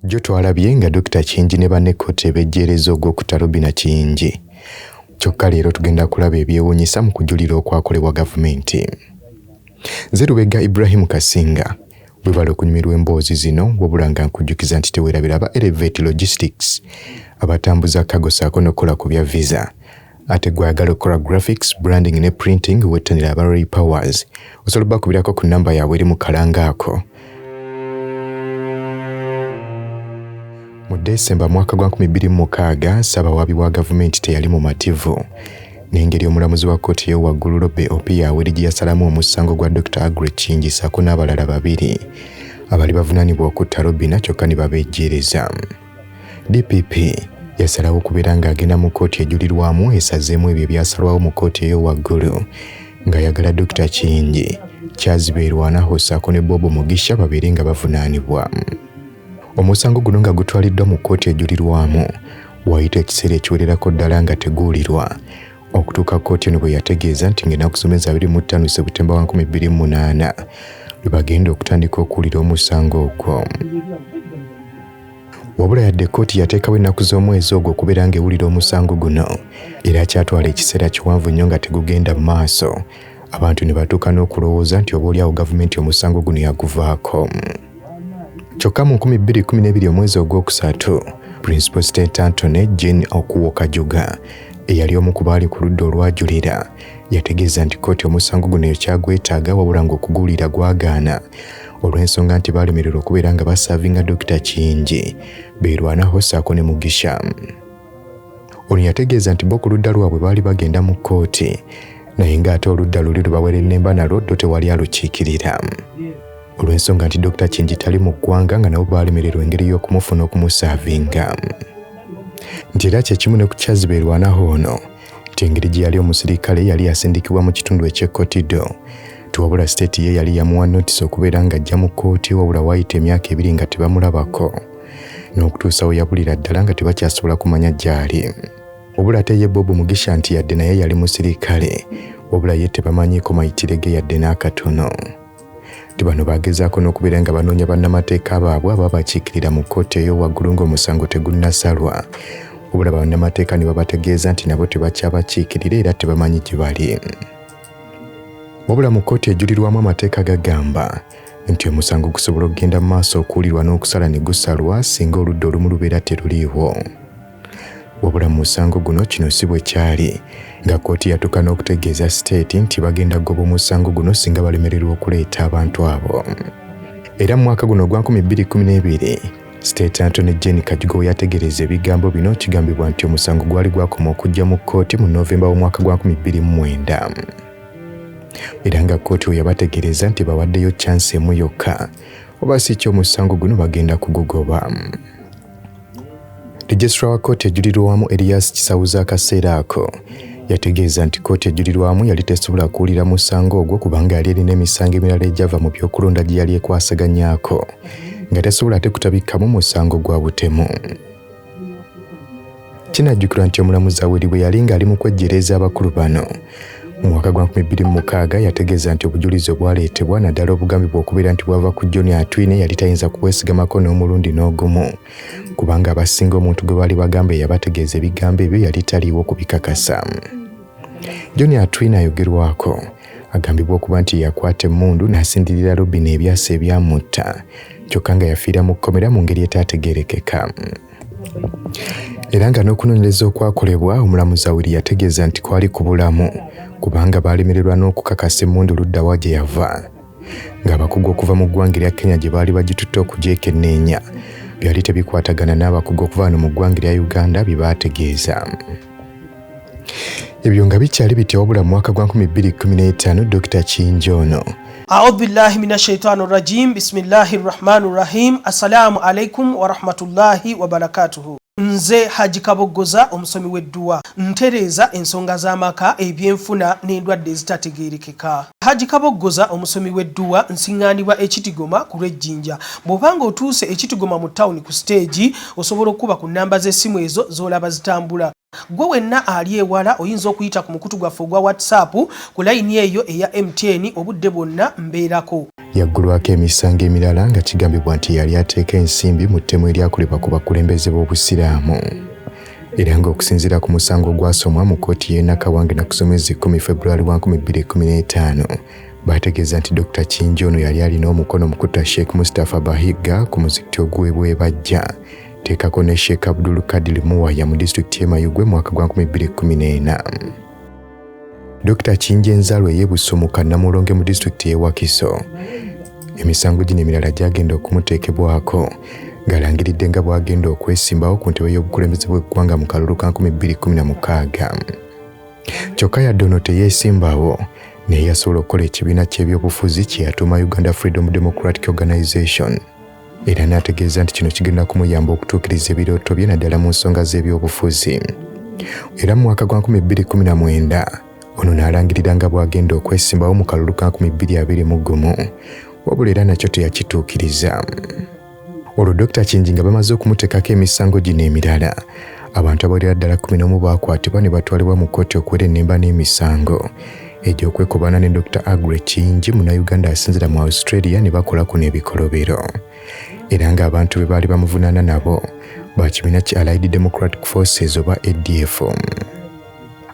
Jjo twalabye nga Dokita Kiyingi ne banne kkooti ebejjeerezza ogw'okutta Robina Kiyingi. Kyokka leero tugenda kulaba ebyewuunyisa mu kujulira okwakolebwa gavumenti. Nze Lubega Ibrahim Kasinga. Webale okunyumirwa emboozi zino wabula nga nkujjukiza nti teweerabira aba Elevate Logistics abatambuza cargo ssaako n'okukola ku bya visa. Ate gwe ayagala okukola graphics, branding ne printing wettanira aba Ray Powers. Osobola obakubirako ku nnamba yaabwe eri mu kalanga ako. Mu Desemba mwaka gwa 2006 ssabawaabi wa gavumenti teyali mumativu n'engeri omulamuzi wa kkooti ey'owaggulu Lobbe Opiyo Aweri gye yasalamu omusango gwa Dokita Aggrey Kiyingi ssaako n'abalala babiri abali bavunaanibwa okutta Robina kyokka ne babeejjeereza. DPP yasalawo okubeera ng'agenda mu kkooti ejulirwamu esazeemu ebyo ebyasalwawo mu kkooti ey'owaggulu ng'ayagala Dokita Kiyingi, Charles Beerwanaho ssaako ne Bob Mugisha babeere nga bavunaanibwa. Omusango guno nga gutwaliddwa mu kkooti ejulirwamu wayita ekiseera ekiwererako ddala nga teguwulirwa okutuuka kkooti eno bwe yategeeza nti ng'ennaku z'omwezi 25 Sebutemba wa 2008 lwe bagenda okutandika okuwulira omusango ogwo. Wabula yadde kkooti yateekawo ennaku z'omwezi ogwo okubeera ng'ewulira omusango guno, era kyatwala ekiseera kiwanvu nnyo nga tegugenda mu maaso, abantu ne batuuka n'okulowooza nti oboolyawo gavumenti omusango guno yaguvaako. Kyokka mu 2012 omwezi ogwokusatu, Principal State Attorney Jane Okuo Kajuga eyali omu ku baali ku ludda olwajulira yategeeza nti kkooti omusango guno ekyagwetaaga wabula ng'okuguwulira gwagaana olw'ensonga nti baalemererwa okubeera nga basaavinga Dokita Kiyingi beerwanaho ssaako ne Mugisha. Ono yategeeza nti bo ku ludda lwabwe baali bagenda mu kkooti naye ng'ate oludda luli lubawerennemba nalwo ddo tewali alukiikirira olw'ensonga nti Dokita Kiyingi tali mu ggwanga nga nabo baalemererwa engeri y'okumufuna okumusaavinga nti era kye kimu ne ku Charles Beerwanaho ono nti engeri gye yali omusirikale yali asindikibwa mu kitundu eky'e Kotido nti wabula siteeti ye yali yamuwa notisi okubeera ng'ajja mu kkooti wabula waayita emyaka ebiri nga tebamulabako n'okutuusa we yabulira ddala nga tebakyasobola kumanya gy'ali. Wabula ate ye Bob Mugisha nti yadde naye yali musirikale wabula ye tebamanyiiko mayitire ge yadde n'akatono. Nti bano bagezaako n'okubeera nga banoonya bannamateeka baabwe ababakiikirira mu kkooti ey'owaggulu ng'omusango tegunnasalwa wabula bannamateeka ne babategeeza nti nabo tebakyabakiikirira era tebamanyi gye bali. Wabula mu kkooti ejulirwamu amateeka gagamba nti omusango gusobola okugenda mu maaso okuwulirwa n'okusala ne gusalwa singa oludda olumu lubeera teruliiwo. Wabula mu musango guno kino si bwe kyali nga kkooti yatuuka n'okutegeeza siteeti nti bagenda kugoba omusango guno singa balemererwa okuleeta abantu abo. Era mu mwaka guno ogwa 2012 State Attorney Jane Kajuga we yategereza ebigambo bino kigambibwa nti omusango gwali gwakoma okujja mu kkooti mu Novemba w'omwaka gwa 2009 era nga kkooti we yabategereza nti bawaddeyo chance emu yokka oba si kyo omusango guno bagenda kugugoba. Registrar wa kkooti ejulirwamu Erias Kisawuzi akaseera ako yategeeza nti kkooti ejulirwamu yali tesobola kuwulira musango ogwo kubanga yali erina emisango emirala egyava mu by'okulonda gye yali ekwasaganyaako nga tesobola ate kutabikamu musango gwa butemu. Kinajjukirwa nti omulamuzi Aweri bwe yali ng'ali mu kwejjereeza abakulu bano mu mwaka gwa 2006 yategeeza nti obujulizi obwaleetebwa naddala obugambibwa okubeera nti bwava ku John Atwine yali tayinza kubwesigamako n'omulundi n'ogumu kubanga abasinga omuntu gwe baali bagamba eyabategeeza ebigambo ebyo yali taliiwo kubikakasa. John Atwine ayogerwako agambibwa okuba nti yakwata emmundu n'asindirira Robina ebyasa ebyamutta kyokka nga yafiira mu kkomera mu ngeri etaategeerekeka. Era nga n'okunoonyereza okwakolebwa omulamuzi Aweri yategeeza nti kwali kubulamu kubanga baalemererwa n'okukakasa emmundu ludda wa gye yava ng'abakugu okuva mu ggwanga erya Kenya gye baali bagitutte okugyekenneenya byali tebikwatagana n'abakugu okuva wano mu ggwanga erya Uganda bye baategeeza. Ebyo nga bikyali bitya wabula mu mwaka gwa 2015 Dokita Kiyingi ono Audhu billahi mina shaitani rajim bismillahi rahmani rahim assalamu alaikum warahmatullahi wabarakatuhu. Nze Haji Kaboggoza omusomi w'edduwa ntereeza ensonga z'amaka, ebyenfuna n'endwadde ezitategeerekeka. Haji Kaboggoza omusomi w'edduwa nsiŋŋaanibwa e Kitigoma ku lw'e Jinja. Bw'oba ng'otuuse e Kitigoma mu ttawuni ku siteegi osobola okukuba ku nnamba z'essimu ezo z'olaba zitambula. Gwe wenna ali ewala oyinza okuyita ku mukutu gwaffe ogwa WhatsApp ku layini eyo eya MTN obudde bwonna mbeerako. Yaggulwako emisango emirala nga kigambibwa nti yali ateeka ensimbi mu ttemu eryakolebwa ku bakulembeze b'Obusiraamu. Era ng'okusinziira ku musango ogwasomwa mu kkooti y'e Nakawa ng'ennaku z'omwezi 10 February wa 2015, baategeeza nti Dokita Kiyingi ono yali alina omukono mu kutta Sheikh Mustapha Bahiga ku muzikiti ogw'e Bwebajja teekako ne Sheikh Abdul Kadir Muwaya mu disitulikiti y'e Mayugwe mu mwaka gwa 2014. Dokita Kiyingi enzaalwa ey'e Busumuka Namulonge mu disitulikiti y'e Wakiso. Emisango gino emirala gyagenda okumuteekebwako ng'alangiridde nga bw'agenda okwesimbawo ku ntebe y'obukulembeze bw'eggwanga mu kalulu ka 2016. Kyokka yadde ono teyeesimbawo, naye yasobola okukola ekibiina ky'ebyobufuzi kye yatuuma Uganda Freedom Democratic Organization era n'ategeeza nti kino kigenda kumuyamba okutuukiriza ebirooto bye naddala mu nsonga z'ebyobufuzi. Era mu mwaka gwa 2019 ono n'alangirira nga bw'agenda okwesimbawo mu kalulu ka 2021, wabula era nakyo teyakituukiriza. Olwo Dr. Kiyingi nga bamaze okumuteekako emisango gino emirala, abantu abawerera ddala 11 baakwatibwa ne batwalibwa mu kkooti okuwerennemba n'emisango egy'okwekobaana ne Dr. Aggrey Kiyingi, Munnayuganda asinzira mu Australia, ne bakola kuno ebikolobero. Era ng'abantu be baali bamuvunaana nabo ba kibiina ki Allied Democratic Forces oba ADF.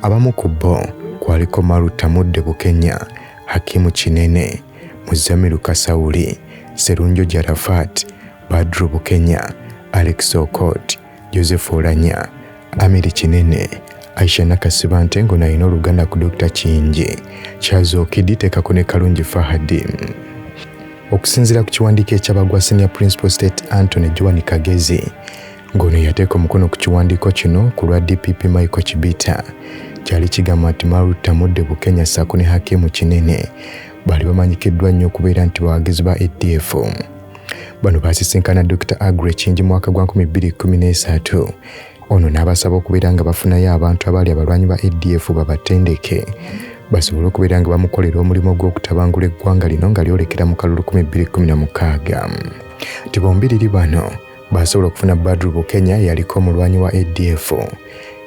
Abamu ku bo kwaliko Maruta Mudde Bukenya, Hakimu Kinene, Muzamiru Kasawuli, Serunjo Jarafat, Badru Bukenya, Alex Okot, Joseph Olanya, Amiri Kinene, Aisha Nakasibante ng'ono alina oluganda ku Dr. Kiyingi, Charles Okidi teekako ne Kalungi Fahadi. Okusinziira ku kiwandiiko ekyabagwa Senior Principal State Anthony Joan Kagezi, ng'ono yateeka omukono ku kiwandiiko kino ku lwa DPP Michael Chibita, kyali kigamba nti Maruta Mudde Bukenya ssaako ne Hakimu Kinene baali bamanyikiddwa nnyo okubeera nti bawagizi ba ADF. Bano baasisinkana Dr. Aggrey Kiyingi mu mwaka gwa 2013, ono n'abasaba okubeera nga bafunayo abantu abaali abalwanyi ba ADF babatendeke basobole okubeera nga bamukolera omulimu gw'okutabangula eggwanga lino nga lyolekera mu kalulu 2016. Nti bombiriri bano basobola okufuna Badru Bukenya yaliko omulwanyi wa ADF,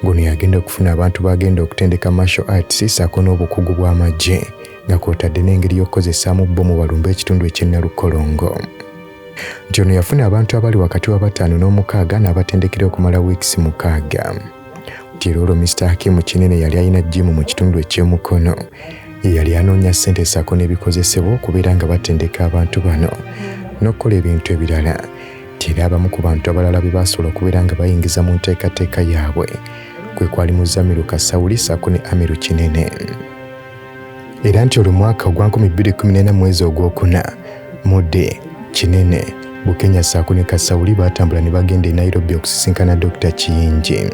ng'ono yagenda okufuna abantu bagenda okutendeka martial arts ssaako n'obukugu bw'amagye nga kw'otadde n'engeri y'okukozesaamu bbomu balumbe ekitundu eky'e Nalukolongo. Nti ono yafuna abantu abali wakati wa 5 n'omukaaga n'abatendekera okumala wiikisi 6. Nti era olwo Mr. Hakimu Kinene yali alina gym mu kitundu eky'e Mukono, ye yali anoonya ssente ssaako n'ebikozesebwa okubeera nga batendeka abantu bano n'okukola ebintu ebirala. Nti era abamu ku bantu abalala be baasobola okubeera nga bayingiza mu nteekateeka yaabwe kwe kwali Muzamiru Kasawuli ssaako ne Amiru Kinene. Era nti olwo mwaka ogwa 2014 mwezi ogwokuna, Mudde, Kinene, Bukenya ssaako ne Kasawuli baatambula ne bagenda e Nairobi okusisinkana Dr. Kiyingi.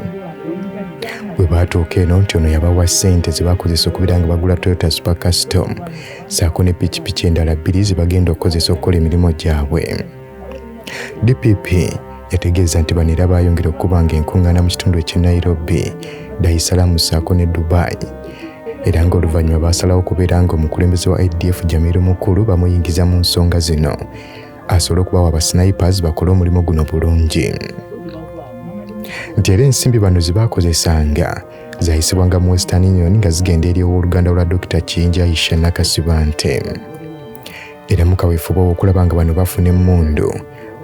Bwe baatuuka eno, nti ono yabawa ssente ze baakozesa okubeera nga bagula Toyota Super Custom ssaako ne pikipiki endala bbiri ze bagenda okukozesa okukola emirimu gyabwe. DPP yategeeza nti bano era baayongera okukubanga enkuŋŋaana mu kitundu eky'e Nairobi, Dar es Salaam ssaako ne Dubai. Era ng'oluvannyuma baasalawo okubeera nga omukulembeze wa ADF Jamiru Mukulu bamuyingiza mu nsonga zino asobole okubawa abasnipers bakole omulimu guno bulungi. Nti era ensimbi bano ze baakozesanga zayisibwanga mu Western Union nga zigenda eri owooluganda lwa Dr. Kiyingi Aisha Nakasibante. Era mu kaweefube ow'okulaba nga bano bafuna emmundu,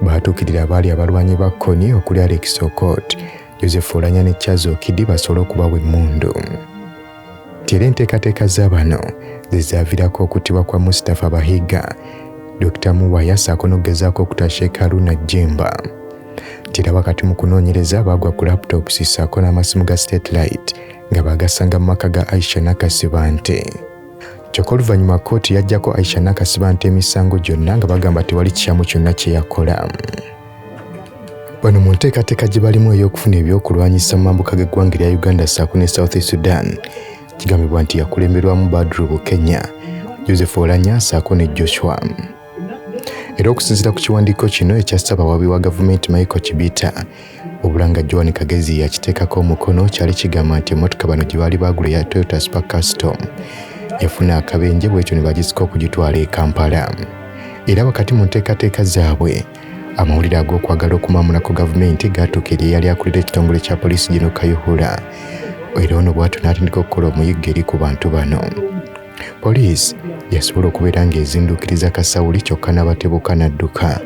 baatuukirira abaali abalwanyi ba Kony okuli Alex Okot, Joseph Olanya ne Charles Okidi basobole okubawa emmundu. Nti era enteekateeka za bano ze zaaviirako okuttibwa kwa Mustapha Bahiga, Dr. Muwaya ssaako n'okugezaako okutta Sheikh Haruna Jemba. Nti era wakati mu kunoonyereza baagwa ku laptops ssaako n'amasimu ga Satellite nga baagasanga mu maka ga Aisha Nakasibante. Kyokka oluvannyuma kkooti yaggyako Aisha Nakasibante emisango gyonna nga bagamba tewali kikyamu kyonna kye yakola. Bano mu nteekateeka gye balimu ey'okufuna ebyokulwanyisa mu mambuka g'eggwanga erya Uganda ssaako ne South Sudan, kigambibwa nti yakulemberwamu Badru Bukenya, Joseph Olanya ssaako ne Joshua. Era okusinziira ku kiwandiiko kino ekya ssaabawabi wa gavumenti Michael Chibita, wabula nga Joan Kagezi yakiteekako omukono, kyali kigamba nti emmotoka bano gye baali baagula eya Toyota Super Custom yafuna akabenje, bwetyo ne bagisika okugitwala e Kampala. Era wakati mu nteekateeka zaabwe Amawulire ag'okwagala okumaamula ku gavumenti gaatuuka eri eyali akulira ekitongole kya poliisi Gen Kayihura, era ono bw'atyo n'atandika okukola omuyiggo eri ku bantu bano. Poliisi yasobola okubeera ng'ezinduukiriza Kasawuli kyokka n'abatebuka n'adduka.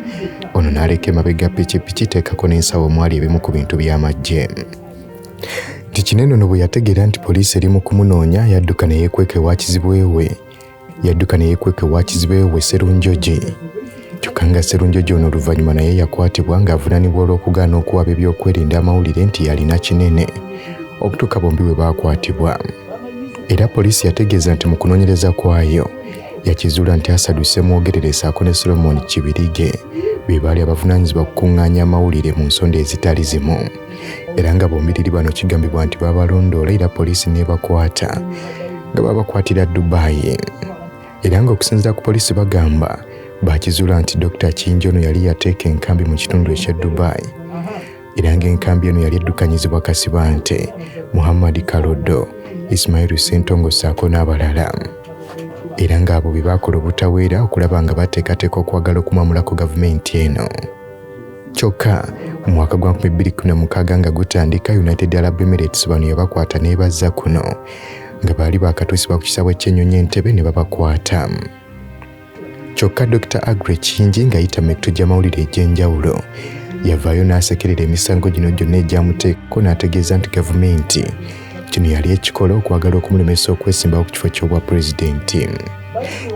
Ono n'aleka emabega pikipiki teekako n'ensawo omwali ebimu ku bintu by'amaggye. Nti Kinene ono bwe yategeera nti poliisi eri mu kumunoonya yadduka ne yeekweka ewa kizibwe we. Yadduka ne yeekweka ewa kizibwe we Sserunjogi. Kyokka nga Sserunjogi ono oluvannyuma naye yakwatibwa ng'avunaanibwa olw'okugaana okuwa ab'ebyokwerinda amawulire nti yalina Kinene okutuuka bombi bwe baakwatibwa. Era poliisi yategeeza nti mu kunoonyereza kwayo yakizuula nti Asadu Ssemwogerere ssaako ne Solomon Kibirige be baali abavunaanyizibwa ku kukungaanya amawulire mu nsonda ezitali zimu. Era nga bombiriri bano kigambibwa nti babalondoola era poliisi n'ebakwata nga babakwatira Dubai. Era ng'okusinziira ku poliisi bagamba bakizuula nti Dokita Kiyingi ono yali yateeka enkambi mu kitundu ekya Dubai. Era ng'enkambi eno yali eddukanyizibwa Kasibante, Muhammad Kalodo, Ismail Ssentongo ssaako n'abalala. Era ng'abo be baakola obutaweera okulaba nga bateekateeka okwagala okumamula ku gavumenti eno. Kyokka mu mwaka gwa 2016 nga gutandika, United Arab Emirates bano yabakwata n'ebazza kuno nga baali baakatuusibwa ku kisaawe ky'ennyonyi Entebbe ne babakwata. Kyokka Dokita Aggrey Kiyingi ng'ayita mu mikutu gy'amawulire egy'enjawulo yavaayo n'asekerera emisango gino gyonna egyamuteekako n'ategeeza nti gavumenti kino yali ekikola okwagala okumulemesa okwesimbawo ku kifo ky'obwa pulezidenti.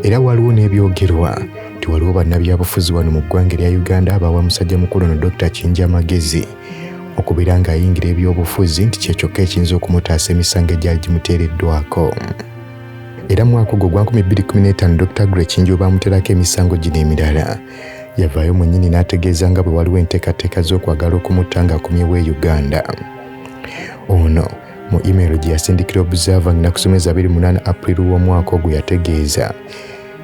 Era waliwo n'ebyogerwa nti waliwo bannabyabufuzi wano mu ggwanga erya Uganda abawa musajja mukulu ono Dokita Kiyingi amagezi okubeera ng'ayingira ebyobufuzi nti kye kyokka ekiyinza okumutaasa emisango egyali gimuteereddwako. Era mwaka ogwo gwa 2015 Dokita Aggrey Kiyingi bwe baamuteerako emisango gino emirala yavaayo mwennyini n'ategeeza nga bwe waliwo enteekateeka z'okwagala okumutta ng'akomyewo e Uganda. Ono mu email gye yasindikira Observer ng'ennaku z'omwezi 28 April w'omwaka ogwo yategeeza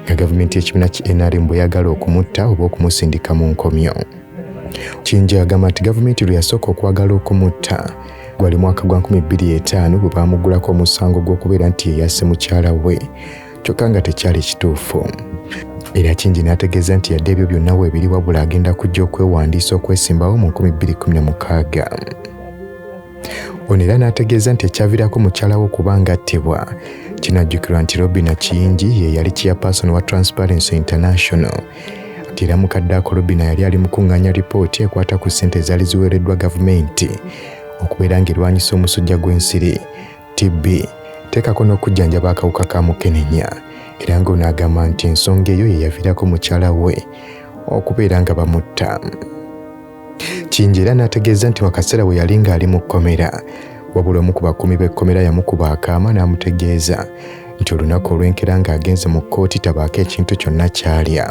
nga gavumenti y'ekibiina ki NRM bw'eyagala okumutta oba okumusindika mu nkomyo. Kiyingi agamba nti gavumenti lwe yasooka okwagala okumutta gwali mwaka gwa 2005 bwe baamuggulako omusango gw'okubeera nti ye yasse mukyala we kyokka nga tekyali kituufu. Era Kiyingi n'ategeeza nti yadde ebyo byonna weebiri wabula agenda kujja okwewandiisa okwesimbawo mu 2016. Ono era n'ategeeza nti ekyaviirako mukyala we okuba ng'attibwa kinajjukirwa nti Robina Kiyingi ye yali chairperson wa Transparency International nti era mukadde ako Robina yali ali mu kuŋŋaanya lipooti ekwata ku ssente ezaali ziweereddwa gavumenti okubeera ng'erwanyisa omusujja gw'ensiri TB teekako n'okujjanjaba akawuka ka mukenenya era ng'ono agamba nti ensonga eyo ye yaviirako mukyala we okubeera nga bamutta. Kiyingi era n'ategeeza nti mu kaseera we yali ng'ali mu kkomera wabula omu ku bakuumi b'ekkomera yamukuba akaama n'amutegeeza nti olunaku olw'enkeera ng'agenze mu kkooti tabaako ekintu kyonna ky'alya.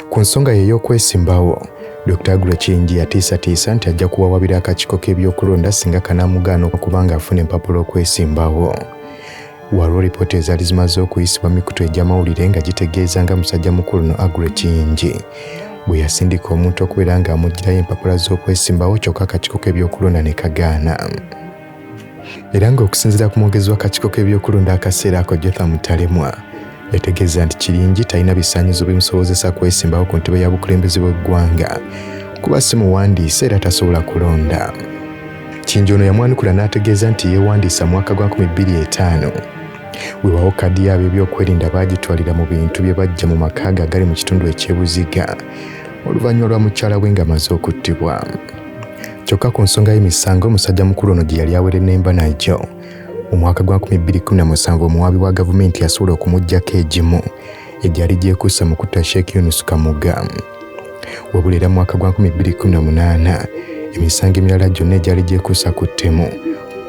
Ku nsonga ye ey'okwesimbawo, Dokita Aggrey Kiyingi yatiisatiisa nti ajja kuwawabira akakiiko k'ebyokulonda singa kanaamugaana okuba ng'afuna empapula okwesimbawo. Waliwo lipooti ezaali zimaze okuyisibwa mu mikutu egy'amawulire nga gitegeeza nga musajja mukulu no Aggrey Kiyingi bwe yasindika omuntu okubeera ng'amuggyirayo empapula z'okwesimbawo kyokka akakiiko k'ebyokulonda ne kagaana. Era ng'okusinziira ku mwogezi w'akakiiko k'ebyokulonda akaseera ako Jotham Talemwa yategeeza nti Kiyingi talina bisaanyizo bimusobozesa kwesimbawo ku ntebe ya bukulembeze bw'eggwanga kuba si muwandiise era tasobola kulonda. Kiyingi ono yamwanukula n'ategeeza nti yeewandiisa mwaka gwa 2005. Weewaawo kkaadi y'ab'ebyokwerinda baagitwalira mu bintu bye baggya mu maka ge agali mu kitundu eky'e Buziga oluvannyuma lwa mukyala we ng'amaze okuttibwa. Kyokka ku nsonga y'emisango musajja mukulu ono gye yali awerennemba nagyo mu mwaka gwa 2017 omuwaabi wa gavumenti yasobola okumuggyako egimu egyali gyekuusa mu kutta Sheikh Yunus Kamuga. Wabula era mu mwaka gwa 2018 emisango emirala gyonna egyali gyekuusa ku ttemu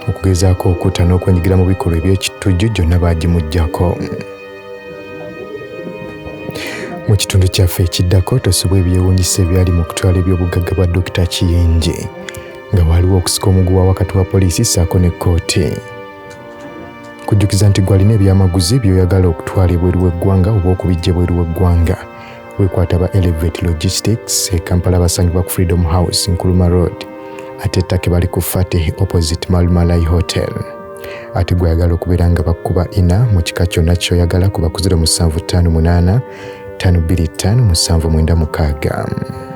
okugezaako okutta n'okwenyigira mu bikolwa eby'ekitujju gyonna baagimuggyako. Mu kitundu kyaffe ekiddako tosubwa ebyewuunyisa ebyali mu kutwala eby'obugagga bwa Dokita Kiyingi nga waliwo okusika omuguwa wakati wa poliisi ssaako ne kkooti. Kujjukiza nti gw'alina ebyamaguzi by'oyagala okutwala ebweru w'eggwanga oba okubijja ebweru w'eggwanga weekwata ba Elevate Logistics e Kampala basangibwa ku Freedom House Nkrumah Road ate ettake bali ku Fatih opposite Malmalai Hotel. Ate gw'oyagala okubeera nga bakuba ina mu kika kyonna ky'oyagala kuba ku 0758 525 796.